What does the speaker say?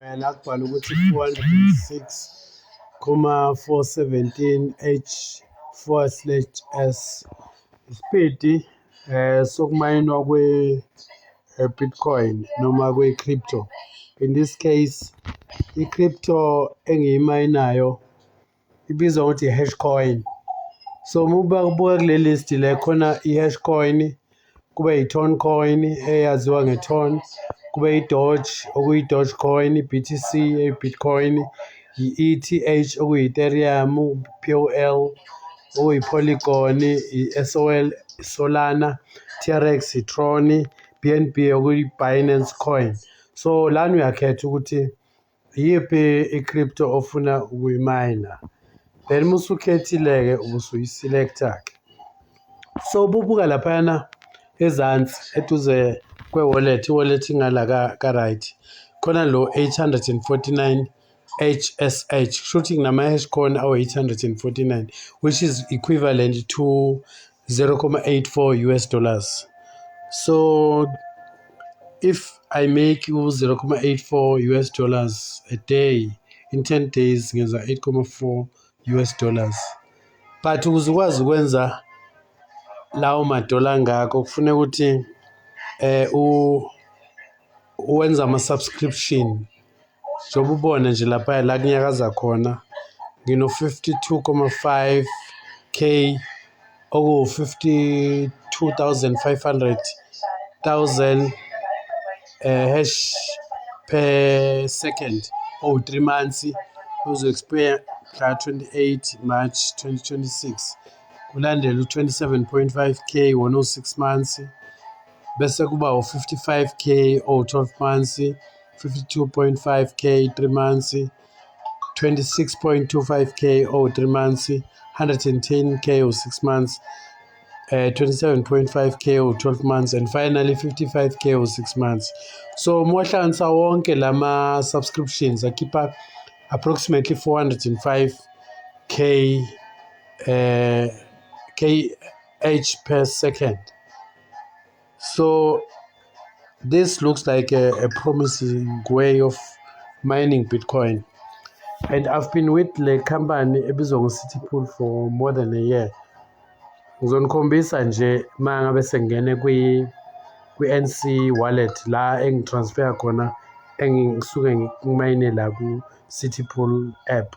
la kubhala ukuthi 406,417 H/s isipidi sokumayinwa Bitcoin noma crypto. In this case, i-crypto engiyimayinayo ibizwa ngokuthi i-Hashcoin. So uma ubuka kule list le khona i-Hashcoin, kube i-Toncoin eyaziwa nge-Ton, kube i-Doge okuyi-Dogecoin, i-BTC eyi-Bitcoin, i-ETH okuyi-Ethereum, POL okuyi-Polygon, i-SOL Solana, TRX i-Tron, BNB okuyi-Binance Coin. So lana uyakhetha ukuthi iyiphi i-crypto ofuna ukuyimayina, then musukhethile-ke ubusuyi-selector-ke. So bubuka laphayana ezansi eduze kwe-wallet, i-wallet ingala ka-right khona lo 849 HSH, shooting nama-Hashcoin awu-849, which is equivalent to 0.84 US$. So if I make u-0.84 US$ a day, in 10 days ngenza 8.4 US$. But ukuze ukwazi ukwenza lawo madola angako kufuneka ukuthi uwenza ama-subscription. Njengoba ubona nje lapha la kunyakaza khona ngino 52.5K oku-52,500 hash per second over 3 months, uzo-expire mhla 28 March 2026. Kulandela u-27.5K wona o-6 months, bese kuba u-55K o-12 months, 52.5K 3 months, 26.25K o-3 months, 110K o-6 months, 27.5K o-12 months, and finally 55K o-6 months. So mwahlanganisa wonke lama subscriptions akhipha approximately 405K kh per second. So this looks like a promising way of mining Bitcoin, and I've been with the company ebizwa ngo-City Pool for more than a year. Ngizonikhombisa nje mangabe sengene kwi-NC wallet la engitransfer khona engisuke ngimayine la ku-City Pool app.